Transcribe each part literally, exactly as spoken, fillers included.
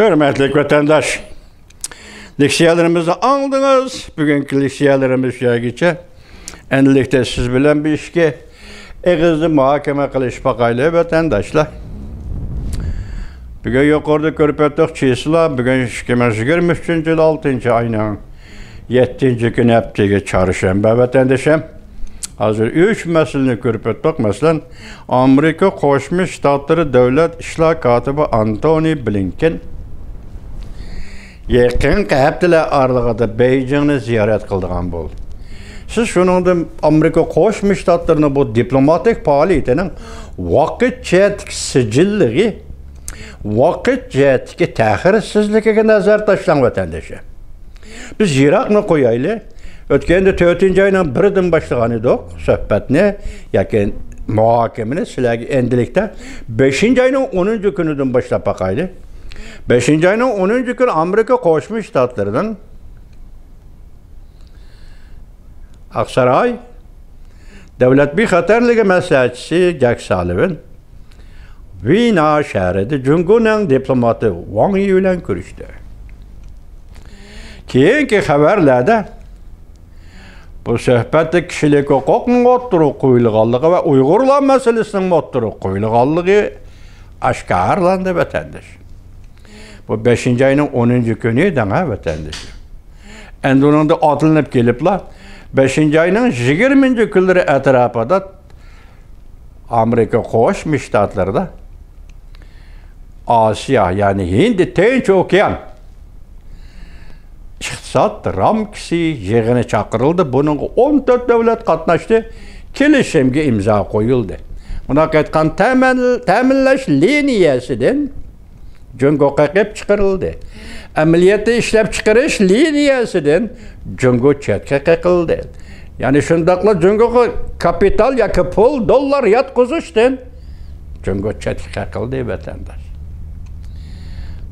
ھۆرمەتلىك ۋەتەنداش، لېكسىيەلىرىمىزنى ئاڭلىدىڭىز. بۈگۈنكى لېكسىيەلىرىمىز شۇ يەرگىچە. ئەمدىلىكتە سىز بىلەن بىر ئىككى ئېغىزدا مۇھاكىمە قىلىشىپ باقايلى، ۋەتەنداشلار. بۈگۈن يۇقىرىدا كۆرۈپ ئۆتتۇق، چىسلا. بۈگۈن ئىككى مىڭ يىگىرمە ئۈچىنچى يىل ئالتىنچى ئاينىڭ يەتتىنچى كۈنى، ھەپتىگە چارشەنبە، ۋەتەندىشىم. ھازىر ئۈچ مەسىلىنى كۆرۈپ ئۆتتۇق. مەسىلەن، ئامېرىكا قوشما شتاتلىرى دۆلەت ئىشلار كاتىپى ئانتونى بلىنكېن يېقىنقى ھەپتىلەر ئارىلىقىدا بېيجىڭنى زىيارەت قىلىدىغان بولدى. سىز شۇنىڭدىن ئامېرىكا قوشما شتاتلىرىنىڭ بۇ دىپلوماتىك پائالىيىتىنىڭ ۋاقىت جەھەتتىكى سىجىللىقى، ۋاقىت جەھەتتىكى تەخىرسىزلىكىگە نەزەر تاشلاڭ، ۋەتەندىشىم. بىز يىراقنى قويايلى. ئۆتكەندە تۆتىنچى ئاينىڭ بىرىدىن باشلىغان ئىدۇق سۆھبەتنى ياكى مۇھاكىمىنى. سىلەرگە ئەمدىلىكتە بەشىنچى ئاينىڭ ئونىنچى كۈنىدىن باشلاپ باقايلى. بەشىنچى ئاينىڭ ئونىنچى كۈنى ئامېرىكا قوشما شتاتلىرىنىڭ ئاقساراي دۆلەت بىخەتەرلىكى مەسلىھەتچىسى جاك سالىۋان ۋېنا شەھىرىدە جۇڭگونىڭ دىپلوماتى ۋاڭ يى بىلەن كۆرۈشتى. كېيىنكى خەۋەرلەردە بۇ سۆھبەتتە كىشىلىك ھوقۇقنىڭ ئوتتۇرىغا قويۇلغانلىقى ۋە ئۇيغۇرلار مەسىلىسىنىڭ ئوتتۇرىغا قويۇلغانلىقى ئاشكارىلاندى، ۋەتەنداش. بۇ بەشىنچى ئاينىڭ ئونىنچى كۈنى دەڭ، ھە، ۋەتەندىشىم. ئەمدى ئۇنىڭدا ئاتلىنىپ كېلىپلا، بەشىنچى ئاينىڭ يىگىرمىنچى كۈنلىرى ئەتراپىدا ئامېرىكا قوشما شتاتلىرىدا ئاسىيا، يەنى ھىندى تىنچ ئوكيان ئىقتىساد رامكىسى يىغىنى چاقىرىلدى. بۇنىڭغا ئون تۆت دۆلەت قاتناشتى. كېلىشىمگە ئىمزا قويۇلدى. مۇنداق ئېيتقان، تەمىن-، تەمىنلەش لىنىيەسىدىن جۇڭگو قېقىپ چىقىرىلدى. ئەمەلىيەتتە ئىشلەپچىقىرىش لىنىيەسىدىن جۇڭگو چەتكە قېقىلدى. يەنى شۇنداقلا جۇڭگوغا كاپىتال ياكى پۇل، دوللار ياتقۇزۇشتىن جۇڭگو چەتكە قېقىلدى، ۋەتەنداش.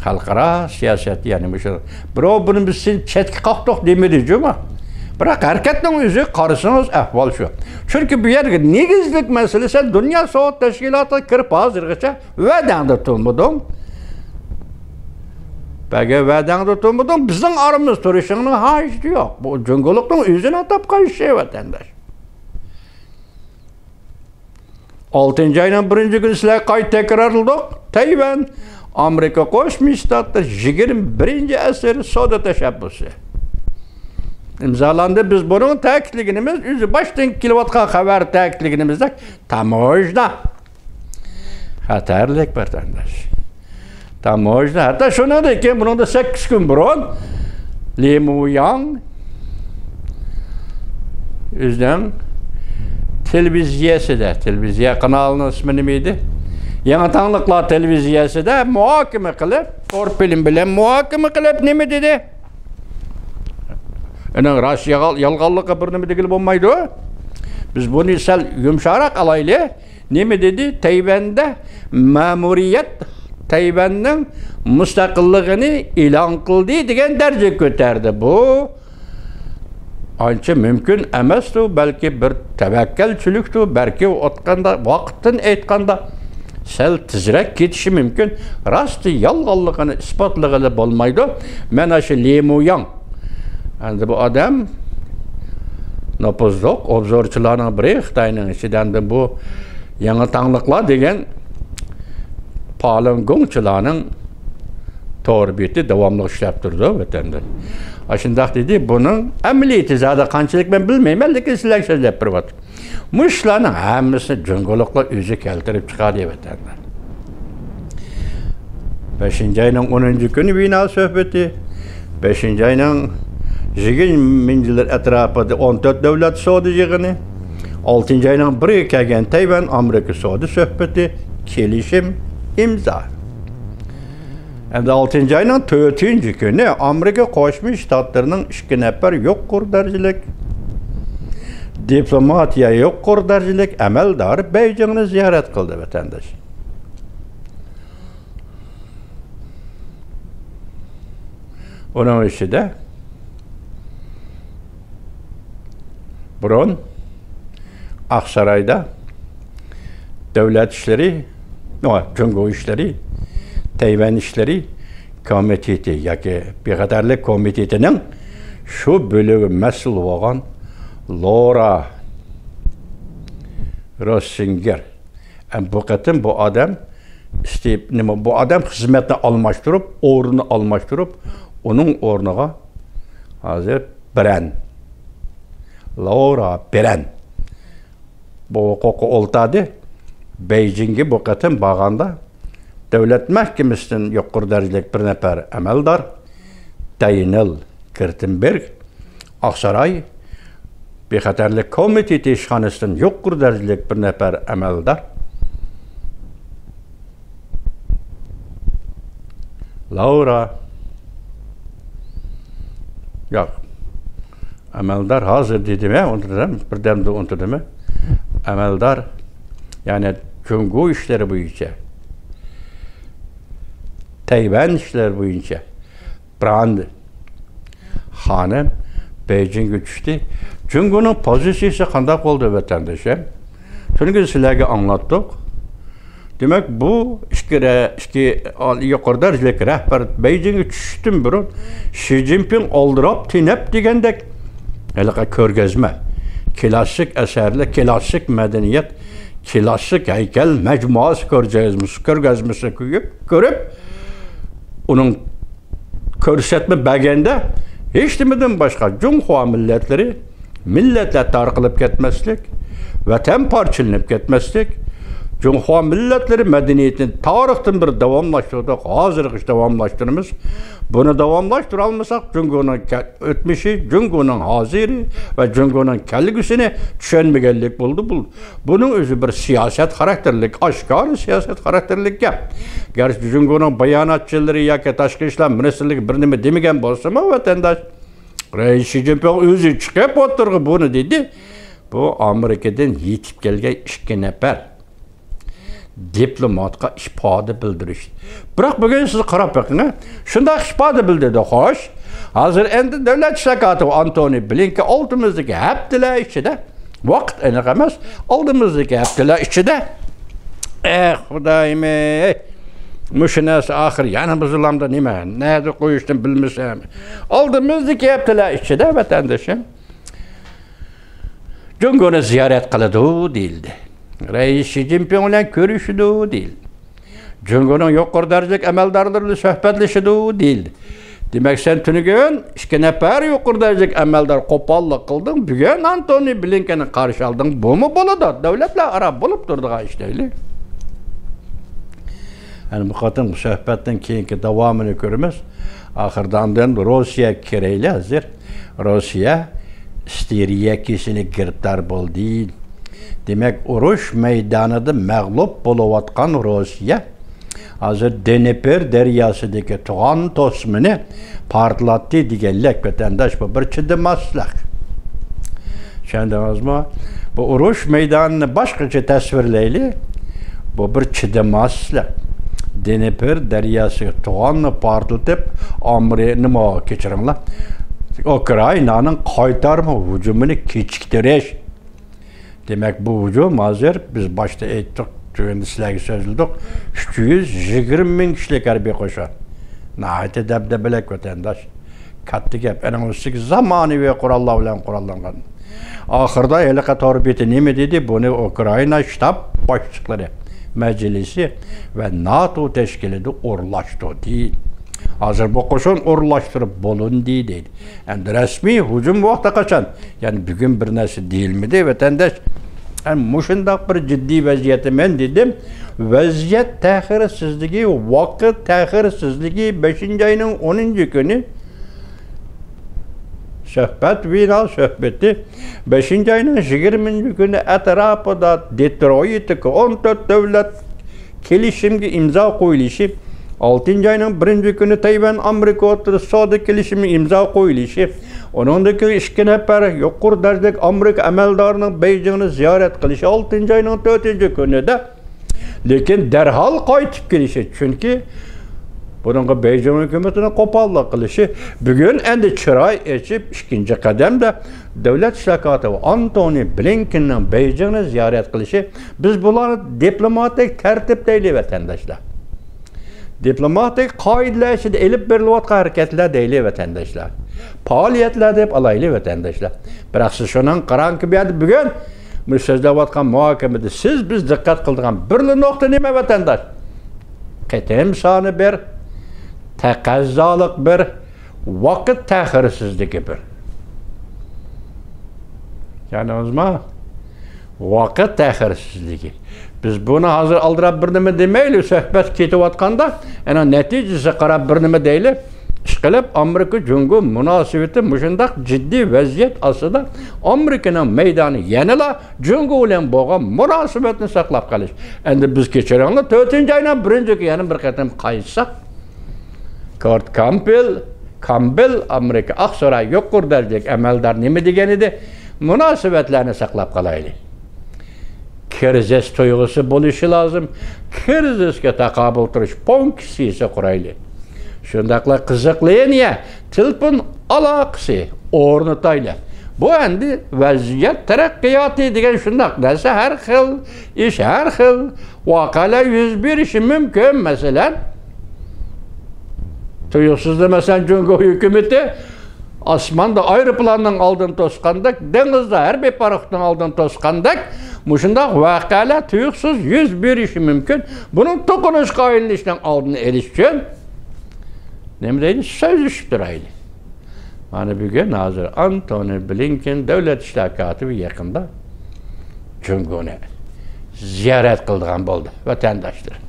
خەلقئارا سىياسەت، يەنى مۇشۇ، بىراۋ بۇنى بىز سېنى چەتكە قاقتۇق دېمىدى جۇمۇ. بىراق ھەرىكەتنىڭ ئۆزى قارىسىڭىز ئەھۋال شۇ. چۈنكى بۇ يەرگە نېگىزلىك مەسىلە، سەن دۇنيا سودا تەشكىلاتىغا كىرىپ ھازىرغىچە ۋەدەڭدە تۇرمىدىڭ. بەگە ۋەدەڭدە تۇرمىدىڭ، بىزنىڭ ئارىمىزدا تۇرۇشۇڭنىڭ ھاجىتى يوق. بۇ جۇڭگولۇقنىڭ ئۆزىنىڭ تاپقان ئىشى، ۋەتەنداش. ئالتىنچى ئاينىڭ بىرىنچى كۈنى سىلەرگە قايتا تەكرارلىدۇق. تەيۋەن، ئامېرىكا قوشما شتاتلىرى يىگىرمە بىرىنچى ئەسىر سودا تەشەببۇسى ئىمزالاندى. بىز بۇنىڭ تەكىتلىگىنىمىز، ئۆزى باشتىن كېلىۋاتقان خەۋەر تەكىتلىگىنىمىزدەك، تاموژنا خەتەرلىك، ۋەتەنداش. تاموژنا، ھەتتا شۇنىڭدىن كېيىن، بۇنىڭدا سەككىز كۈن بۇرۇن لى مۇياڭ ئۆزىنىڭ تېلېۋىزىيەسىدە، تېلېۋىزىيە قانالىنىڭ ئىسمى نېمە ئىدى؟ يېڭى تاڭلىقلار تېلېۋىزىيەسىدە مۇھاكىمە قىلىپ، ئورپىلىم بىلەن مۇھاكىمە قىلىپ نېمە دېدى؟ ئۇنىڭ راست يالغان-، يالغانلىقى بىر نېمە دېگىلى بولمايدۇ. بىز بۇنى سەل يۇمشاقراق ئالايلى. نېمە دېدى؟ تەيۋەندە مەمۇرىيەت تەيۋەننىڭ مۇستەقىللىقىنى ئېلان قىلدى دېگەن دەرىجىگە كۆتەردى. بۇ ئانچە مۇمكىن ئەمەستۇ، بەلكى بىر تەۋەككەلچىلىكتۇ، بەلكى ئۇ ئاتقاندا ۋاقىتتىن ئېيتقاندا سەل تېزرەك كېتىشى مۇمكىن. راستى يالغانلىقىنى ئىسپاتلىغىلى بولمايدۇ. مەن ئاشۇ لى مۇياڭ، ئەمدى بۇ ئادەم نوپۇزلۇق ئوبزورچىلارنىڭ بىرى، خىتاينىڭ ئىچىدە ئەمدى بۇ يېڭى تاڭلىقلار دېگەن پالۇنگوڭچىلارنىڭ تور بېتى داۋاملىق ئىشلەپ تۇرىدۇ ۋەتەندە. ئاشۇنداق دېدى. بۇنىڭ ئەمەلىيىتى زادى قانچىلىك مەن بىلمەيمەن، لېكىن سىلەرگە سۆزلەپ بېرىۋاتىمەن. مۇشۇلارنىڭ ھەممىسىنى جۇڭگولۇقلار ئۆزى كەلتۈرۈپ چىقاردى ۋەتەندە. بەشىنچى ئاينىڭ ئونىنچى كۈنى ۋېنا سۆھبىتى، بەشىنچى ئاينىڭ يىگىرمىنچىلىرى ئەتراپىدا ئون تۆت دۆلەت سودا يىغىنى، ئالتىنچى ئاينىڭ بىرىگە كەلگەن تەيۋەن ئامېرىكا سودا سۆھبىتى، كېلىشىم ئىمزا. ئەمدى ئالتىنچى ئاينىڭ تۆتىنچى كۈنى ئامېرىكا قوشما شتاتلىرىنىڭ ئىككى نەپەر يۇقىرى دەرىجىلىك دىپلوماتىيە يۇقىرى دەرىجىلىك ئەمەلدارى بېيجىڭنى زىيارەت قىلدى، ۋەتەنداش. ئۇنىڭ ئىچىدە بۇرۇن ئاقسارايدا دۆلەت ئىشلىرى، نو، جۇڭگو ئىشلىرى، تەيۋەن ئىشلىرى، كومىتېتى ياكى بىخەتەرلىك كومىتېتىنىڭ شۇ بۆلۈمى مەسئۇل بولغان لورا روسسىنگېر. ئەم، بۇ قېتىم بۇ ئادەم ئىستېپ-، نېمە، بۇ ئادەم خىزمەتنى ئالماشتۇرۇپ، ئورنىنى ئالماشتۇرۇپ، ئۇنىڭ ئورنىغا ھازىر بىرەن، لورا بىرەن بۇ ھوقۇققا ئولتاردى. بېيجىڭگە بۇ قېتىم بارغاندا، دۆلەت مەھكىمىسىدىن يۇقىرى دەرىجىلىك بىر نەپەر ئەمەلدار، دەنىيېل گىرتېنبېرگ، ئاقساراي بىخەتەرلىك كومىتېتى ئىشخانىسىدىن يۇقىرى دەرىجىلىك بىر نەپەر ئەمەلدار، لورا، ياق، ئەمەلدار ھازىر دېدىم، ھە، ئۇنتۇدۇم، بىردەمدە ئۇنتۇدۇم. ئەمەلدار، يەنى جۇڭگو ئىشلىرى بويىچە، تەيۋەن ئىشلىرى بويىچە براند خانىم بېيجىڭگە چۈشتى. جۇڭگونىڭ پوزىتسىيىسى قانداق بولدى، ۋەتەندىشىم؟ تۈنۈگۈن سىلەرگە ئاڭلاتتۇق. دېمەك، بۇ ئىككى رە-، ئىككى ئال-، يۇقىرى دەرىجىلىك رەھبەر بېيجىڭگە چۈشۈشتىن بۇرۇن شى جىنپىڭ ئالدىراپ، تېنەپ دېگەندەك ھېلىقى كۆرگەزمە، كلاسسىك ئەسەرلەر، كلاسسىك مەدەنىيەت، كلاسسىك ھەيكەل مەجمۇئەسى كۆرگەزمىسى، كۆرگەزمىسىنى كۆرۈپ، كۆرۈپ، ئۇنىڭ كۆرسەتمە بەرگەندە، ھېچنېمىدىن باشقا جۇڭخۇا مىللەتلىرى مىللەتلەر تارقىلىپ كەتمەسلىك، ۋەتەن پارچىلىنىپ كەتمەسلىك، جۇڭخۇا مىللەتلىرى مەدەنىيىتىنى تارىختىن بېرى داۋاملاشتۇردۇق، ھازىرغىچە داۋاملاشتۇرىمىز. بۇنى داۋاملاشتۇرالمىساق، جۇڭگونىڭ كە-، ئۆتمۈشى، جۇڭگونىڭ ھازىرى ۋە جۇڭگونىڭ كەلگۈسىنى چۈشەنمىگەنلىك بولىدۇ. بۇ، بۇنىڭ ئۆزى بىر سىياسەت خاراكتېرلىك، ئاشكارا سىياسەت خاراكتېرلىك گەپ. گەرچە جۇڭگونىڭ باياناتچىلىرى ياكى تاشقى ئىشلار مىنىستىرلىكى بىر نېمە دېمىگەن بولسىمۇ، ۋەتەنداش، رەئىس شى جىنپىڭ ئۆزى چىقىپ ئوتتۇرىغا بۇنى دېدى. بۇ ئامېرىكىدىن يېتىپ كەلگەن ئىككى نەپەر دىپلوماتقا ئىپادە بىلدۈرۈش. بىراق بۈگۈن سىز قاراپ بېقىڭ، شۇنداق ئىپادە بىلدۈردى، خوش. ھازىر ئەمدى دۆلەت ئىشلار كاتىپى ئانتونى بلىنكېن ئالدىمىزدىكى ھەپتىلەر ئىچىدە، ۋاقىت ئېنىق ئەمەس، ئالدىمىزدىكى ھەپتىلەر ئىچىدە، ئەي خۇدايىم، مۇشۇ نەرسە ئاخىر يەنە بۇزۇلامدۇ نېمە؟ نەدە قويۇشنى بىلمىسەم. ئالدىمىزدىكى ھەپتىلەر ئىچىدە، ۋەتەندىشىم، جۇڭگونى زىيارەت قىلىدۇ دېيىلدى. رەئىس شى جىنپىڭ بىلەن كۆرۈشىدۇ دېيىلدى. جۇڭگونىڭ يۇقىرى دەرىجىلىك ئەمەلدارلىرى بىلەن سۆھبەتلىشىدۇ دېيىلدى. دېمەك، سەن تۈنۈگۈن ئىككى نەپەر يۇقىرى دەرىجىلىك ئەمەلدار قوپاللىق قىلدىڭ، بۈگۈن ئانتونى بلىنكېننى قارشى ئالدىڭ. بۇمۇ بولىدۇ، دۆلەتلەر ئارا بولۇپ تۇرىدىغان ئىش دەيلى. يەنى بۇ قېتىمقى سۆھبەتنىڭ كېيىنكى داۋامىنى كۆرىمىز. ئاخىرىدا ئاندىن روسىيەگە كىرەيلى ھازىر. روسىيە ئىستېرىيە كېسىلىگە گىرىپتار بولدى. دېمەك، ئۇرۇش مەيدانىدا مەغلۇپ بولۇۋاتقان روسىيە ھازىر دنېپر دەرياسىدىكى تۇغان توسمىنى پارتلاتتى دېگەنلىك، ۋەتەنداش، بۇ بىر چىدىماسلىق. چۈشەندىڭىزمۇ؟ بۇ ئۇرۇش مەيدانىنى باشقىچە تەسۋىرلەيلى. بۇ بىر چىدىماسلىق. دنېپر دەرياسىغا تۇغاننى پارتلىتىپ، ئامېرى-، نېمە، كەچۈرۈڭلار، ئۇكرائىنانىڭ قايتارما ھۇجۇمىنى كېچىكتۈرۈش. دېمەك، بۇ ھۇجۇم ھازىر، بىز باشتا ئېيتتۇق، تۆۋەندە سىلەرگە سۆزلىدۇق، ئۈچ يۈز يىگىرمە مىڭ كىشىلىك ھەربىي قوشۇن. ناھايىتى دەبدەبىلىك، ۋەتەنداش. كاتتا گەپ. ئەنىڭ ئۈستىگە زامانىۋى قوراللار بىلەن قوراللانغان. ئاخىرىدا ھېلىقى تور بېتى نېمە دېدى؟ بۇنى ئۇكرائىنا شتاب باشلىقلىرى مەجلىسى ۋە ناتو تەشكىلاتى ئورۇنلاشتۇردى. ھازىر بۇ قوشۇن ئورۇنلاشتۇرۇپ بولۇندى دەيدۇ. ئەمدى رەسمىي ھۇجۇم ۋاقتى قاچان؟ يەنى بۈگۈن بىر نەرسە دېيىلمىدى، ۋەتەنداش. ئەمدى مۇشۇنداق بىر جىددىي ۋەزىيەتتە مەن دېدىم. ۋەزىيەت تەخىرسىزلىكى، ۋاقىت تەخىرسىزلىكى، بەشىنچى ئاينىڭ ئونىنچى كۈنى سۆھبەت، ۋېنا سۆھبىتى، بەشىنچى ئاينىڭ يىگىرمىنچى كۈنى ئەتراپىدا دېترويتتىكى ئون تۆت دۆلەت كېلىشىمگە ئىمزا قويۇلۇشى، ئالتىنچى ئاينىڭ بىرىنچى كۈنى تەيۋەن ئامېرىكا ئوتتۇرىسىدا سودا كېلىشىمى ئىمزا قويۇلۇشى، ئۇنىڭدىن كېيىن ئىككى نەپەر يۇقىرى دەرىجىلىك ئامېرىكا ئەمەلدارىنىڭ بېيجىڭنى زىيارەت قىلىشى ئالتىنچى ئاينىڭ تۆتىنچى كۈنىدە، لېكىن دەرھال قايتىپ كېلىشى، چۈنكى بۇنىڭغا بېيجىڭ ھۆكۈمىتىنىڭ قوپاللىق قىلىشى، بۈگۈن ئەمدى چىراي ئېچىپ، ئىككىنچى قەدەمدە دۆلەت ئىشلار كاتىپى ئانتونى بلىنكېننىڭ بېيجىڭنى زىيارەت قىلىشى، بىز بۇلارنى دىپلوماتىك تەرتىپ دەيلى، ۋەتەنداشلار. دىپلوماتىك قائىدىلەر ئىچىدە ئېلىپ بېرىلىۋاتقان ھەرىكەتلەر دەيلى، ۋەتەنداشلار. پائالىيەتلەر دەپ ئالايلى، ۋەتەنداشلار. بىراق سىز شۇنىڭ قاراڭكى بۇ يەردە بۈگۈن مۇشۇ سۆزلەۋاتقان مۇھاكىمىدە سىز بىز دىققەت قىلىدىغان بىرلا نۇقتا نېمە، ۋەتەنداش؟ قېتىم سانى بىر، تەقەززالىق بىر، ۋاقىت تەخىرسىزلىكى بىر. چۈشەندىڭىزمۇ؟ ۋاقىت تەخىرسىزلىكى. بىز بۇنى ھازىر ئالدىراپ بىر نېمە دېمەيلى، سۆھبەت كېتىۋاتقاندا، ئەنە نەتىجىسىگە قاراپ بىر نېمە دەيلى. ئىشقىلىپ، ئامېرىكا جۇڭگو مۇناسىۋىتى مۇشۇنداق جىددىي ۋەزىيەت ئاستىدا ئامېرىكىنىڭ مەيدانى يەنىلا جۇڭگو بىلەن بولغان مۇناسىۋەتنى ساقلاپ قېلىش. ئەمدى بىز، كەچۈرۈڭلار، تۆتىنچى ئاينىڭ بىرىنچى كۈنى يەنە بىر قېتىم قايتساق، كورت كامبېل، كامبېل، ئامېرىكا ئاقساراي يۇقىرى دەرىجىلىك ئەمەلدار نېمە دېگەن ئىدى؟ مۇناسىۋەتلەرنى ساقلاپ قالايلى. كىرىزىس تۇيغۇسى بولۇشى لازىم. كىرىزىسكە تاقابىل تۇرۇش پونكسىيىسى قۇرايلى. شۇنداقلا قىزىق لىنىيە، تېلېفون ئالاقىسى ئورنىتايلى. بۇ ئەمدى ۋەزىيەت تەرەققىياتى دېگەن شۇنداق نەرسە، ھەر خىل ئىش، ھەر خىل ۋەقەلەر يۈز بېرىشى مۇمكىن. مەسىلەن، تۇيۇقسىزلا، مەسىلەن، جۇڭگو ھۆكۈمىتى ئاسماندا ئايروپىلاننىڭ ئالدىنى توسقاندەك، دېڭىزدا ھەربىي پاراخوتنىڭ ئالدىنى توسقاندەك، مۇشۇنداق ۋەقەلەر تۇيۇقسىز يۈز بېرىشى مۇمكىن. بۇنىڭ توقۇنۇشقا ئايلىنىشنىڭ ئالدىنى ئېلىش ئۈچۈن نېمە دەيدۇ؟ سۆزلىشىپ تۇرايلى. مانا بۈگۈن ھازىر ئانتونى بلىنكېن دۆلەت ئىشلار كاتىپى يېقىندا جۇڭگونى زىيارەت قىلىدىغان بولدى، ۋەتەنداشلار.